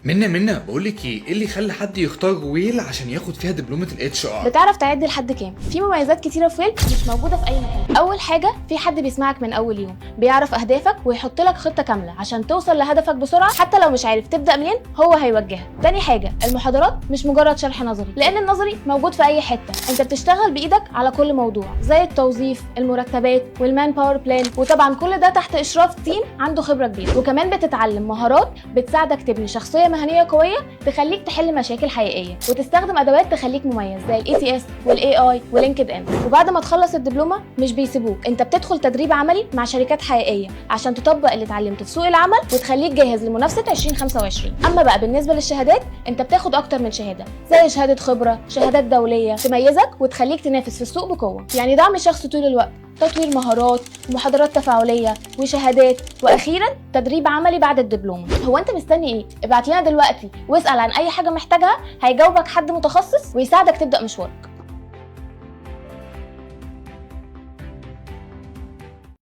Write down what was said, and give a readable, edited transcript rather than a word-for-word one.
منا منا، بقول لك ايه، إيه اللي يخلي حد يختار ويل عشان ياخد فيها دبلومه ال HR؟ بتعرف تعد لحد كام؟ في مميزات كتيرة في ويل مش موجودة في اي مكان. اول حاجه، في حد بيسمعك من اول يوم، بيعرف اهدافك ويحط لك خطه كاملة عشان توصل لهدفك بسرعه، حتى لو مش عارف تبدا منين هو هيوجهك. تاني حاجه، المحاضرات مش مجرد شرح نظري، لان النظري موجود في اي حته، انت بتشتغل بايدك على كل موضوع زي التوظيف، المرتبات، وال manpower plan، وطبعا كل ده تحت اشراف team عنده خبره كبيره. وكمان بتتعلم مهارات بتساعدك تبني شخصية مهنية قوية تخليك تحل مشاكل حقيقية وتستخدم ادوات تخليك مميز زي ال ATS وال AI و LinkedIn. وبعد ما تخلص الدبلومه مش بيسيبوك، انت بتدخل تدريب عملي مع شركات حقيقية عشان تطبق اللي اتعلمته في سوق العمل وتخليك جاهز لمنافسه 2025. اما بقى بالنسبة للشهادات، انت بتاخد اكتر من شهادة زي شهادة خبره، شهادات دولية تميزك وتخليك تنافس في السوق بقوه. يعني دعم شخصي طول الوقت، تطوير مهارات، ومحاضرات تفاعلية، وشهادات، واخيرا تدريب عملي بعد الدبلومه. هو انت مستني ايه؟ ابعت لنا دلوقتي واسال عن اي حاجة محتاجها، هيجاوبك حد متخصص ويساعدك تبدا مشوارك.